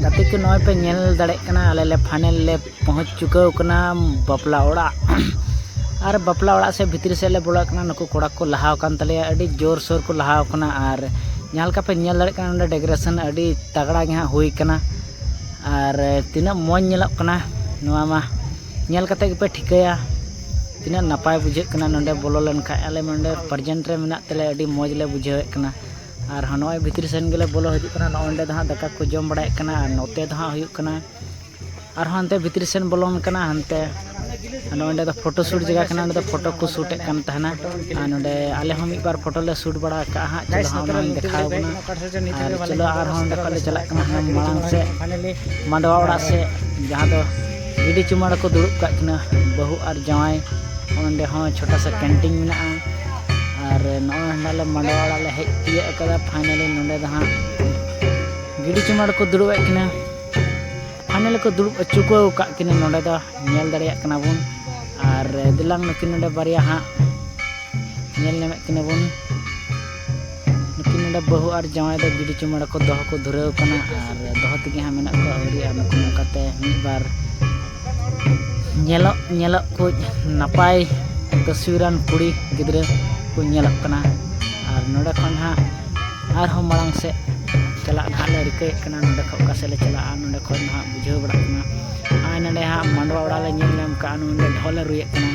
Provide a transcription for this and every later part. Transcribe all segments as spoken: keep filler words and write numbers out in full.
ᱜᱟᱛᱮ ᱠᱚ, ᱱᱚᱜᱼᱚᱭ ᱯᱮ ᱧᱮᱞ ᱫᱟᱲᱮᱭᱟᱜ ᱠᱟᱱᱟ, ᱟᱞᱮ ᱞᱮ ᱯᱷᱟᱭᱱᱮᱞ ᱞᱮ ᱯᱚᱦᱚᱸᱪ ᱪᱩᱠᱟᱹᱣ ᱠᱟᱱᱟ ᱵᱟᱯᱞᱟ ᱚᱲᱟᱜ᱾ ᱟᱨ ᱵᱟᱯᱞᱟ ᱚᱲᱟᱜ ᱥᱮᱫ ᱵᱷᱤᱛᱨᱤ ᱥᱮᱫ ᱞᱮ ᱵᱚᱞᱚᱜ ᱠᱟᱱᱟ᱾ ᱱᱩᱠᱩ ᱠᱚᱲᱟ ᱠᱚ ᱞᱟᱦᱟ ᱟᱠᱟᱱ ᱛᱟᱞᱮᱭᱟ, ᱟᱹᱰᱤ ᱡᱳᱨᱥᱳᱨ ᱠᱚ ᱞᱟᱦᱟ ᱟᱠᱟᱱᱟ᱾ ᱟᱨ ᱡᱟᱦᱟᱸ ᱞᱮᱠᱟ ᱯᱮ ᱧᱮᱞ ᱫᱟᱲᱮᱭᱟᱜ ᱠᱟᱱᱟ, ᱱᱚᱰᱮ ᱰᱮᱠᱳᱨᱮᱥᱚᱱ ᱟᱹᱰᱤ ᱛᱟᱜᱲᱟ ᱜᱮ ᱦᱟᱸᱜ ᱦᱩᱭ ᱠᱟᱱᱟ᱾ ᱟᱨ ᱛᱤᱱᱟᱹᱜ ᱢᱚᱡᱽ ᱧᱮᱞᱚᱜ ᱠᱟᱱᱟ, ᱱᱚᱣᱟ ᱢᱟ ᱧᱮᱞ ᱠᱟᱛᱮ ᱜᱮᱯᱮ ᱴᱷᱤᱠᱟᱹᱭᱟ ᱛᱤᱱᱟᱹᱜ ᱱᱟᱯᱟᱭ ᱵᱩᱡᱷᱟᱹᱜ ᱠᱟᱱᱟ ᱱᱚᱰᱮ ᱵᱚᱞᱚ ᱞᱮᱱᱠᱷᱟᱱ᱾ ᱟᱞᱮ ᱱᱚᱰᱮ ᱯᱨᱮᱡᱮᱱᱴ ᱨᱮ ᱢᱮᱱᱟᱜ ᱛᱮᱞᱮ ᱟᱹᱰᱤ ᱢᱚᱡᱽ ᱞᱮ ᱵᱩᱡᱷᱟᱹᱣᱮᱫ ᱠᱟᱱᱟ᱾ ᱟᱨ ᱱᱚᱜᱼᱚᱭ ᱵᱷᱤᱛᱨᱤ ᱥᱮᱱ ᱜᱮᱞᱮ ᱵᱚᱞᱚ ᱦᱤᱡᱩᱜ ᱠᱟᱱᱟ᱾ ᱱᱚᱜᱼᱚᱭ ᱱᱚᱸᱰᱮ ᱫᱚ ᱦᱟᱸᱜ ᱫᱟᱠᱟ ᱠᱚ ᱡᱚᱢ ᱵᱟᱲᱟᱭᱮᱫ ᱠᱟᱱᱟ᱾ ᱟᱨ ᱱᱚᱛᱮ ᱫᱚ ᱦᱟᱸᱜ ᱦᱩᱭᱩᱜ ᱠᱟᱱᱟ ᱟᱨᱦᱚᱸ ᱦᱟᱱᱛᱮ ᱵᱷᱤᱛᱨᱤ ᱥᱮᱱ ᱵᱚᱞᱚᱱ ᱠᱟᱱᱟ᱾ ᱦᱟᱱᱛᱮ ᱱᱚᱜᱼᱚᱭ ᱱᱚᱸᱰᱮ ᱫᱚ ᱯᱷᱳᱴᱳ ᱥᱩᱴ ᱡᱟᱭᱜᱟ ᱠᱟᱱᱟ, ᱚᱸᱰᱮ ᱫᱚ ᱯᱷᱳᱴᱳ ᱠᱚ ᱥᱩᱴᱮᱫ ᱠᱟᱱ ᱛᱟᱦᱮᱱᱟ᱾ ᱟᱨ ᱱᱚᱸᱰᱮ ᱟᱞᱮ ᱦᱚᱸ ᱢᱤᱫ ᱵᱟᱨ ᱯᱷᱳᱴᱳ ᱞᱮ ᱥᱩᱴ ᱵᱟᱲᱟ ᱟᱠᱟᱜᱼᱟ ᱦᱟᱸᱜ᱾ ᱪᱚᱞᱚ ᱦᱟᱸᱜ ᱚᱱᱟ ᱦᱚᱸᱧ ᱫᱮᱠᱷᱟᱣ ᱟᱵᱚᱱᱟ᱾ ᱟᱨ ᱪᱚᱞᱚ ᱟᱨᱦᱚᱸ ᱚᱸᱰᱮ ᱠᱷᱚᱱ ᱞᱮ ᱪᱟᱞᱟᱜ ᱠᱟᱱᱟ ᱦᱟᱸᱜ ᱢᱟᱲᱟᱝ ᱥᱮᱫ, ᱢᱟᱰᱣᱟ ᱚᱲᱟᱜ ᱥᱮᱫ, ᱡᱟᱦᱟᱸ ᱫᱚ ᱜᱤᱰᱤ ᱪᱩᱢᱟᱹᱲᱟ ᱠᱚ ᱫᱩᱲᱩᱵ ᱠᱟᱜ ᱠᱤᱱᱟ ᱵᱟᱹᱦᱩ ᱟᱨ ᱡᱟᱶᱟᱭ᱾ ᱚᱸᱰᱮ ᱦᱚᱸ ᱪᱷᱳᱴᱟ ᱥᱟ ᱠᱮᱱᱴᱤᱱ ᱢᱮᱱᱟᱜᱼᱟ᱾ ᱟᱨ ᱱᱚᱜᱼᱚᱭ ᱦᱟᱸᱰᱮ ᱞᱮ ᱢᱟᱰᱣᱟ ᱚᱲᱟᱜ ᱞᱮ ᱦᱮᱡ ᱛᱤᱭᱟᱹᱜ ᱟᱠᱟᱫᱟ᱾ ᱯᱷᱟᱭᱱᱟᱞᱤ ᱱᱚᱸᱰᱮ ᱫᱚ ᱦᱟᱸᱜ ᱜᱤᱰᱤ ᱪᱩᱢᱟᱹᱲᱟ ᱠᱚ ᱫᱩᱲᱩᱵ ᱮᱫ ᱠᱤᱱᱟ᱾ ᱯᱷᱟᱭᱱᱟᱞ ᱠᱚ ᱫᱩᱲᱩᱵ ᱪᱩᱠᱟᱹᱣ ᱟᱠᱟᱫ ᱠᱤᱱᱟ ᱱᱚᱰᱮ ᱫᱚ, ᱧᱮᱞ ᱫᱟᱲᱮᱭᱟᱜ ᱠᱟᱱᱟ ᱵᱚᱱ᱾ ᱟᱨ ᱫᱮᱞᱟᱝ ᱱᱩᱠᱤᱱ ᱱᱚᱰᱮ ᱵᱟᱨᱭᱟ ᱦᱟᱸᱜ ᱧᱮᱞ ᱧᱟᱢᱮᱫ ᱠᱤᱱᱟ ᱵᱚᱱ᱾ ᱱᱩᱠᱤᱱ ᱱᱚᱰᱮ ᱵᱟᱹᱦᱩ ᱟᱨ ᱡᱟᱶᱟᱭ ᱫᱚ ᱜᱤᱰᱤ ᱪᱩᱢᱟᱹᱲᱟ ᱠᱚ ᱫᱚᱦᱚ ᱠᱚ ᱫᱷᱩᱨᱟᱹᱣ ᱠᱟᱱᱟ᱾ ᱟᱨ ᱫᱚᱦᱚ ᱛᱮᱜᱮ ᱦᱟᱸᱜ ᱢᱮᱱᱟᱜ ᱠᱚᱣᱟ ᱟᱹᱣᱨᱤ᱾ ᱟᱨ ᱱᱩᱠᱩ ᱱᱚᱝᱠᱟᱛᱮ ᱢᱤᱫ ᱵᱟᱨ ᱧᱮᱞᱚᱜ ᱧᱮᱞᱚᱜ ᱠᱚ ᱱᱟᱯᱟᱭ ᱛᱟᱹᱥᱣᱤᱨᱟᱱ ᱠᱩᱲᱤ ᱜᱤᱫᱽᱨᱟᱹ ᱠᱚ ᱧᱮᱞᱚᱜ ᱠᱟᱱᱟ᱾ ᱟᱨ ᱱᱚᱰᱮ ᱠᱷᱚᱱ ᱦᱟᱸᱜ ᱟᱨᱦᱚᱸ ᱢᱟᱲᱟᱝ ᱥᱮᱫ ᱪᱟᱞᱟᱜ ᱱᱟᱦᱟᱜ ᱞᱮ ᱨᱤᱠᱟᱹᱭᱮᱫ ᱠᱟᱱᱟ᱾ ᱱᱚᱰᱮ ᱠᱷᱚᱱ ᱚᱠᱟ ᱥᱮᱫ ᱞᱮ ᱪᱟᱞᱟᱜᱼᱟ, ᱱᱚᱰᱮ ᱠᱷᱚᱱ ᱫᱚ ᱦᱟᱸᱜ ᱵᱩᱡᱷᱟᱹᱣ ᱵᱟᱲᱟᱜ ᱠᱟᱱᱟ᱾ ᱟᱨ ᱱᱚᱰᱮ ᱦᱟᱸᱜ ᱢᱟᱰᱣᱟ ᱚᱲᱟᱜ ᱞᱮ ᱧᱮᱞ ᱧᱟᱢ ᱠᱟᱜᱼᱟ, ᱱᱚᱰᱮ ᱰᱷᱚᱞ ᱞᱮ ᱨᱩᱭᱮᱫ ᱠᱟᱱᱟ,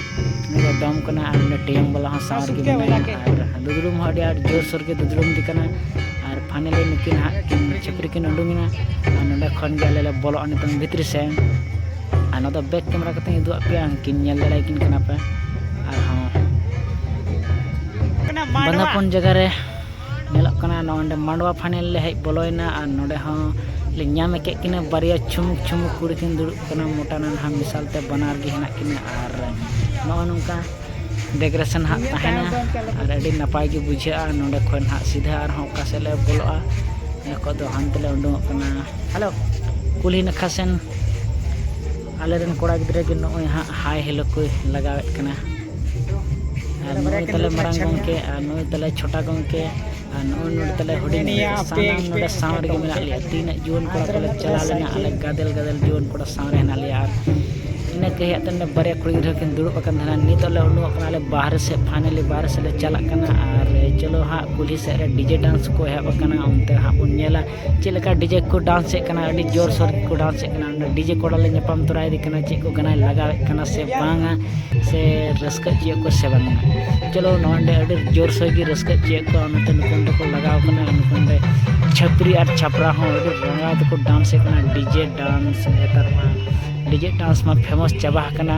ᱱᱚᱰᱮ ᱰᱚᱢ ᱠᱟᱱᱟ᱾ ᱟᱨ ᱱᱚᱰᱮ ᱴᱮᱭᱚᱝ ᱵᱟᱞᱟ ᱦᱚᱸ ᱥᱟᱶ ᱨᱮᱜᱮ ᱢᱮᱱᱟᱭᱟ᱾ ᱟᱨ ᱫᱩᱫᱲᱩᱢ ᱦᱚᱸ ᱟᱹᱰᱤ ᱟᱸᱴ ᱡᱳᱨᱥᱳᱨ ᱜᱮ ᱫᱩᱫᱲᱩᱢ ᱫᱤ ᱠᱟᱱᱟ᱾ ᱟᱨ ᱯᱷᱟᱭᱱᱟᱞᱤ ᱱᱩᱠᱤᱱ ᱦᱟᱸᱜ ᱠᱤᱱ ᱪᱷᱟᱹᱯᱨᱤ ᱠᱤᱱ ᱩᱰᱩᱝ ᱮᱱᱟ᱾ ᱟᱨ ᱱᱚᱰᱮ ᱠᱷᱚᱱ ᱜᱮ ᱟᱞᱮ ᱞᱮ ᱵᱚᱞᱚᱜᱼᱟ ᱱᱤᱛᱚᱝ ᱵᱷᱤᱛᱨᱤ ᱥᱮᱱ᱾ ᱟᱨ ᱱᱚᱣᱟ ᱫᱚ ᱵᱮᱠ ᱠᱮᱢᱮᱨᱟ ᱠᱟᱛᱮᱧ ᱩᱫᱩᱜ ᱟᱯᱮᱭᱟ, ᱩᱱᱠᱤᱱ ᱧᱮᱞ ᱫᱟᱲᱮᱭᱟᱠᱤᱱ ᱠᱟᱱᱟ ᱯᱮ᱾ ᱟᱨᱦᱚᱸ ᱵᱟᱸᱫᱟᱯᱚᱱ ᱡᱟᱭᱜᱟ ᱨᱮ ᱧᱮᱞᱚᱜ ᱠᱟᱱᱟ, ᱱᱚᱜᱼᱚᱭ ᱱᱚᱰᱮ ᱢᱟᱰᱣᱟ ᱯᱷᱟᱭᱱᱮᱞ ᱞᱮ ᱦᱮᱡ ᱵᱚᱞᱚᱭᱮᱱᱟ᱾ ᱟᱨ ᱱᱚᱰᱮ ᱦᱚᱸ ᱞᱮ ᱧᱟᱢ ᱠᱮᱫ ᱠᱤᱱᱟ, ᱵᱟᱨᱭᱟ ᱪᱷᱩᱢᱩᱠ ᱪᱷᱩᱢᱩᱠ ᱠᱩᱲᱤ ᱠᱤᱱ ᱫᱩᱲᱩᱵ ᱠᱟᱱᱟ, ᱢᱚᱴᱟ ᱱᱟᱱᱦᱟ ᱢᱮᱥᱟᱞ ᱛᱮ ᱵᱟᱱᱟᱨ ᱜᱮ ᱦᱮᱱᱟᱜ ᱠᱤᱱᱟ᱾ ᱟᱨ ᱱᱚᱜᱼᱚ ᱱᱚᱝᱠᱟ ᱰᱮᱠᱳᱨᱮᱥᱚᱱ ᱦᱟᱸᱜ ᱛᱟᱦᱮᱱᱟ ᱟᱨ ᱟᱹᱰᱤ ᱱᱟᱯᱟᱭ ᱜᱮ ᱵᱩᱡᱷᱟᱹᱜᱼᱟ᱾ ᱱᱚᱰᱮ ᱠᱷᱚᱱ ᱦᱟᱸᱜ ᱥᱤᱫᱷᱟᱹ ᱟᱨᱦᱚᱸ ᱚᱠᱟ ᱥᱮᱫ ᱞᱮ ᱵᱚᱞᱚᱜᱼᱟ, ᱱᱤᱭᱟᱹ ᱠᱚ ᱫᱚ ᱦᱟᱱᱛᱮ ᱞᱮ ᱩᱰᱩᱝᱚᱜ ᱠᱟᱱᱟ᱾ ᱦᱮᱞᱳ, ᱠᱩᱞᱦᱤ ᱱᱟᱠᱷᱟ ᱥᱮᱱ ᱟᱞᱮ ᱨᱮᱱ ᱠᱚᱲᱟ ᱜᱤᱫᱽᱨᱟᱹ ᱜᱮ ᱱᱚᱜᱼᱚᱭ ᱦᱟᱸᱜ ᱦᱟᱭ ᱦᱮᱞᱳ ᱠᱚᱭ ᱞᱟᱜᱟᱣᱮᱫ ᱠᱟᱱᱟ᱾ ᱟᱨ ᱱᱩᱭ ᱛᱟᱞᱮ ᱢᱟᱨᱟᱝ ᱜᱚᱢᱠᱮ ᱟᱨ ᱱᱩᱭ ᱛᱟᱞᱮ ᱪᱷᱳᱴᱟ ᱜᱚᱢᱠᱮ᱾ ᱟᱨ ᱱᱚᱜᱼᱚᱭ ᱱᱚᱰᱮ ᱛᱟᱞᱮ ᱦᱩᱰᱤᱧ ᱜᱤᱫᱽᱨᱟᱹ ᱥᱟᱱᱟᱢ ᱱᱚᱰᱮ ᱥᱟᱶ ᱨᱮᱜᱮ ᱢᱮᱱᱟᱜ ᱞᱮᱭᱟ᱾ ᱛᱤᱱᱟᱹᱜ ᱡᱩᱣᱟᱹᱱ ᱠᱚᱲᱟ ᱠᱚᱞᱮ ᱪᱟᱞᱟᱣ ᱞᱮᱱᱟ, ᱟᱞᱮ ᱜᱟᱫᱮᱞ ᱜᱟᱫᱮᱞ ᱡᱩᱣᱟᱹᱱ ᱠᱚᱲᱟ ᱥᱟᱶ ᱨᱮ ᱦᱮᱱᱟᱜ ᱞᱮᱭᱟ᱾ ᱟᱨ ᱤᱱᱟᱹ ᱠᱟᱹᱦᱤ ᱟᱛᱮ ᱱᱚᱰᱮ ᱵᱟᱨᱭᱟ ᱠᱩᱲᱤ ᱜᱤᱫᱽᱨᱟᱹ ᱠᱤᱱ ᱫᱩᱲᱩᱵ ᱟᱠᱟᱱ ᱛᱟᱦᱮᱱᱟ᱾ ᱱᱤᱛᱚᱜ ᱞᱮ ᱩᱰᱩᱠᱚᱜ ᱠᱟᱱᱟ ᱟᱞᱮ ᱵᱟᱦᱨᱮ ᱥᱮᱫ, finally ᱵᱟᱦᱨᱮ ᱥᱮᱫ ᱞᱮ ᱪᱟᱞᱟᱜ ᱠᱟᱱᱟ᱾ ᱟᱨ ᱪᱚᱞᱚ ᱦᱟᱸᱜ ᱠᱩᱞᱦᱤ ᱥᱮᱫ ᱨᱮ DJ dance ᱠᱚ ᱮᱦᱚᱵ ᱟᱠᱟᱱᱟ, ᱚᱱᱛᱮ ᱦᱟᱸᱜ ᱵᱚᱱ ᱧᱮᱞᱟ ᱪᱮᱫ ᱞᱮᱠᱟ DJ ᱠᱚ dance ᱮᱫ ᱠᱟᱱᱟ᱾ ᱟᱹᱰᱤ ᱡᱳᱨ ᱥᱳᱨ ᱜᱮᱠᱚ dance ᱮᱫ ᱠᱟᱱᱟ᱾ ᱚᱸᱰᱮ DJ ᱠᱚᱲᱟ ᱞᱮ ᱧᱟᱯᱟᱢ ᱛᱚᱨᱟᱭᱮᱫᱮ ᱠᱟᱱᱟ, ᱪᱮᱫ ᱠᱚ ᱜᱟᱱᱟᱭ ᱞᱟᱜᱟᱣᱮᱫ ᱠᱟᱱᱟ ᱥᱮ ᱵᱟᱝᱟ, ᱥᱮ ᱨᱟᱹᱥᱠᱟᱹ ᱦᱚᱪᱚᱭᱮᱫ ᱠᱚ ᱥᱮ ᱵᱟᱝᱟ᱾ ᱪᱚᱞᱚ, ᱱᱚᱰᱮ ᱟᱹᱰᱤ ᱡᱳᱨ ᱥᱳᱨ ᱜᱮ ᱨᱟᱹᱥᱠᱟᱹ ᱦᱚᱪᱚᱭᱮᱫ ᱠᱚᱣᱟ, ᱚᱱᱟᱛᱮ ᱱᱩᱠᱩ ᱫᱚᱠᱚ ᱞᱟᱜᱟᱣ ᱠᱟᱱᱟ᱾ ᱱᱩᱠᱩ ᱱᱚᱰᱮ ᱪᱷᱟᱹᱯᱨᱤ ᱟᱨ ᱪᱷᱟᱯᱨᱟ ᱦᱚᱸ ᱟᱹᱰᱤ ᱨᱟᱸᱜᱟᱣ ᱛᱮᱠᱚ dance ᱮᱫ ᱠᱟᱱᱟ᱾ DJ dance ᱱᱮᱛᱟᱨ ᱢᱟ DJ dance ᱢᱟ famous ᱪᱟᱵᱟ ᱟᱠᱟᱱᱟ᱾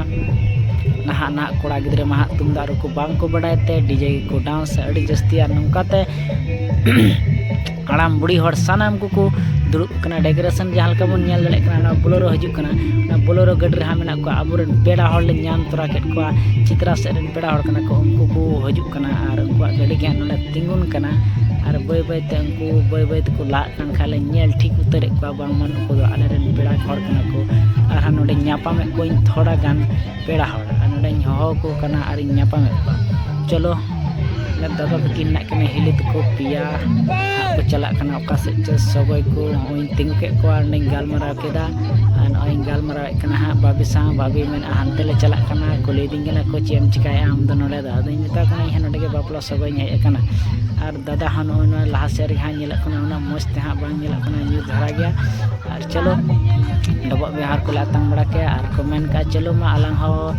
ᱱᱟᱦᱟᱜ ᱱᱟᱦᱟᱜ ᱠᱚᱲᱟ ᱜᱤᱫᱽᱨᱟᱹ ᱢᱟ ᱦᱟᱸᱜ ᱛᱩᱢᱫᱟᱜ ᱨᱩ ᱠᱚ ᱵᱟᱝ ᱠᱚ ᱵᱟᱰᱟᱭ ᱛᱮ DJ ᱜᱮᱠᱚ dance ᱟᱹᱰᱤ ᱡᱟᱹᱥᱛᱤ᱾ ᱟᱨ ᱱᱚᱝᱠᱟ ᱛᱮ ᱦᱟᱲᱟᱢ ᱵᱩᱲᱦᱤ ᱦᱚᱲ ᱥᱟᱱᱟᱢ ᱠᱚᱠᱚ ᱫᱩᱲᱩᱵ ᱠᱟᱱᱟ᱾ Decoration ᱡᱟᱦᱟᱸ ᱞᱮᱠᱟ ᱵᱚᱱ ᱧᱮᱞ ᱫᱟᱲᱮᱭᱟᱜ ᱠᱟᱱᱟ, ᱚᱱᱟ Bolero ᱦᱤᱡᱩᱜ ᱠᱟᱱᱟ᱾ ᱚᱱᱟ Bolero ᱜᱟᱹᱰᱤ ᱨᱮ ᱦᱟᱸᱜ ᱢᱮᱱᱟᱜ ᱠᱚᱣᱟ ᱟᱵᱚᱨᱮᱱ ᱯᱮᱲᱟ ᱦᱚᱲ ᱞᱮ ᱧᱟᱢ ᱛᱚᱨᱟ ᱠᱮᱫ ᱠᱚᱣᱟ᱾ ᱪᱤᱛᱨᱟ ᱥᱮᱫ ᱨᱮᱱ ᱯᱮᱲᱟ ᱦᱚᱲ ᱠᱟᱱᱟ ᱠᱚ, ᱩᱱᱠᱩ ᱠᱚ ᱦᱤᱡᱩᱜ ᱠᱟᱱᱟ ᱟᱨ ᱩᱱᱠᱩᱣᱟᱜ ᱜᱟᱹᱰᱤ ᱜᱮ ᱦᱟᱸᱜ ᱱᱚᱰᱮ ᱛᱤᱸᱜᱩᱱ ᱠᱟᱱᱟ᱾ ᱟᱨ ᱵᱟᱹᱭ ᱵᱟᱹᱭ ᱛᱮ ᱩᱱᱠᱩ ᱵᱟᱹᱭ ᱵᱟᱹᱭ ᱛᱮᱠᱚ ᱞᱟᱦᱟᱜ ᱠᱟᱱ ᱠᱷᱟᱡ ᱞᱮ ᱧᱮᱞ ᱴᱷᱤᱠ ᱩᱛᱟᱹᱨᱮᱫ ᱠᱚᱣᱟ, ᱵᱟᱝᱢᱟ ᱱᱩᱠᱩ ᱫᱚ ᱟᱞᱮᱨᱮᱱ ᱯᱮᱲᱟ ᱦᱚᱲ ᱠᱟᱱᱟ ᱠᱚ᱾ ᱟᱨᱦᱚᱸ ᱱᱚᱰᱮ ᱧᱟᱯᱟᱢᱮᱫ ᱠᱚᱣᱟᱧ ᱛᱷᱚᱲᱟ ᱜᱟᱱ ᱯᱮᱲᱟ ᱦᱚᱲ, ᱟᱨ ᱱᱚᱰᱮᱧ ᱦᱚᱦᱚ ᱟᱠᱚ ᱠᱟᱱᱟ ᱟᱨᱤᱧ ᱧᱟᱯᱟᱢᱮᱫ ᱠᱚᱣᱟ᱾ ᱪᱚᱞᱚ, ᱚᱸᱰᱮ ᱫᱟᱫᱟ ᱛᱟᱹᱠᱤᱱ ᱢᱮᱱᱟᱜ ᱠᱤᱱᱟ, ᱦᱤᱞᱤ ᱛᱟᱠᱚ ᱯᱮᱭᱟ ᱦᱟᱸᱜ ᱠᱚ ᱪᱟᱞᱟᱜ ᱠᱟᱱᱟ ᱚᱠᱟ ᱥᱮᱫ ᱪᱚ ᱥᱚᱜᱚᱭ ᱠᱚ᱾ ᱱᱚᱜᱼᱚᱭ ᱤᱧ ᱛᱤᱸᱜᱩ ᱠᱮᱫ ᱠᱚᱣᱟ, ᱚᱸᱰᱮᱧ ᱜᱟᱞᱢᱟᱨᱟᱣ ᱠᱮᱫᱟ᱾ ᱟᱨ ᱱᱚᱜᱼᱚᱭ ᱤᱧ ᱜᱟᱞᱢᱟᱨᱟᱣᱮᱫ ᱠᱟᱱᱟ ᱦᱟᱸᱜ ᱵᱟᱹᱵᱤ ᱥᱟᱶ᱾ ᱵᱟᱹᱵᱤ ᱢᱮᱱᱟ, "ᱦᱟᱱᱛᱮ ᱞᱮ ᱪᱟᱞᱟᱜ ᱠᱟᱱᱟ, ᱠᱩᱞᱤᱭᱮᱫᱤᱧ ᱠᱟᱱᱟ ᱠᱚ, ᱪᱮᱫ ᱮᱢ ᱪᱤᱠᱟᱭᱮᱫᱼᱟ ᱟᱢ ᱫᱚ ᱱᱚᱰᱮ ᱫᱚ?" ᱟᱫᱚᱧ ᱢᱮᱛᱟ ᱠᱚ ᱠᱟᱱᱟ, "ᱤᱧ ᱦᱚᱸ ᱱᱚᱰᱮ ᱜᱮ ᱵᱟᱯᱞᱟ ᱥᱚᱜᱚᱭ ᱤᱧ ᱦᱮᱡ ᱟᱠᱟᱱᱟ᱾" ᱟᱨ ᱫᱟᱫᱟ ᱦᱚᱸ ᱱᱚᱜᱼᱚᱭ ᱱᱚᱣᱟ ᱞᱟᱦᱟ ᱥᱮᱫ ᱨᱮᱜᱮ ᱦᱟᱸᱜ ᱧᱮᱞᱚᱜ ᱠᱟᱱᱟ, ᱩᱱᱟᱹᱜ ᱢᱚᱡᱽ ᱛᱮ ᱦᱟᱸᱜ ᱵᱟᱝ ᱧᱮᱞᱚᱜ ᱠᱟᱱᱟ, ᱧᱩᱛ ᱫᱷᱟᱨᱟ ᱜᱮᱭᱟ᱾ ᱟᱨ ᱪᱚᱞᱚ, ᱰᱚᱵᱚᱜ ᱵᱮᱣᱦᱟᱨ ᱠᱚᱞᱮ ᱟᱛᱟᱝ ᱵᱟᱲᱟ ᱠᱮᱜᱼᱟ ᱟᱨ ᱠᱚ ᱢᱮᱱ ᱠᱟᱜᱼᱟ, "ᱪᱚᱞᱚ ᱢᱟ, ᱟᱞᱟᱝ ᱦᱚᱸ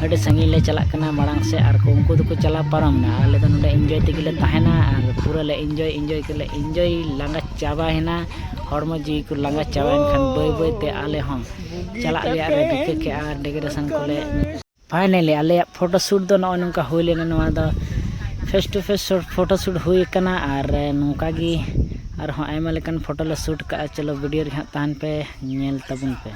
ᱟᱹᱰᱤ ᱥᱟᱺᱜᱤᱧ ᱞᱮ ᱪᱟᱞᱟᱜ ᱠᱟᱱᱟ ᱢᱟᱲᱟᱝ ᱥᱮᱫ", ᱟᱨ ᱠᱚ, ᱩᱱᱠᱩ ᱫᱚᱠᱚ ᱪᱟᱞᱟᱣ ᱯᱟᱨᱚᱢ ᱮᱱᱟ᱾ ᱟᱞᱮ ᱫᱚ ᱱᱚᱰᱮ enjoy ᱛᱮᱜᱮ ᱞᱮ ᱛᱟᱦᱮᱱᱟ ᱟᱨ ᱯᱩᱨᱟᱹ ᱞᱮ enjoy, enjoy ᱛᱮᱞᱮ enjoy ᱞᱟᱸᱜᱟ ᱪᱟᱵᱟᱭᱮᱱᱟ᱾ ᱦᱚᱲᱢᱚ ᱡᱤᱣᱤ ᱠᱚ ᱞᱟᱸᱜᱟ ᱪᱟᱵᱟᱭᱮᱱ ᱠᱷᱟᱱ ᱵᱟᱹᱭ ᱵᱟᱹᱭ ᱛᱮ ᱟᱞᱮ ᱦᱚᱸ ᱪᱟᱞᱟᱜ ᱨᱮᱭᱟᱜ ᱞᱮ ᱨᱤᱠᱟᱹ ᱠᱮᱜᱼᱟ ᱟᱨ decoration ᱠᱚᱞᱮ Finally, ᱟᱞᱮᱭᱟᱜ photo shoot ᱫᱚ ᱱᱚᱜᱼᱚᱭ ᱱᱚᱝᱠᱟ ᱦᱩᱭ ᱞᱮᱱᱟ᱾ ᱱᱚᱣᱟ ᱫᱚ face to face photo shoot ᱦᱩᱭ ᱟᱠᱟᱱᱟ ᱟᱨ ᱱᱚᱝᱠᱟ ᱜᱮ ᱟᱨᱦᱚᱸ ᱟᱭᱢᱟ ᱞᱮᱠᱟᱱ photo ᱞᱮ shoot ᱠᱟᱜᱼᱟ᱾ ᱪᱚᱞᱚ, video ᱨᱮ ᱦᱟᱸᱜ ᱛᱟᱦᱮᱱ ᱯᱮ, ᱧᱮᱞ ᱛᱟᱵᱚᱱ ᱯᱮ᱾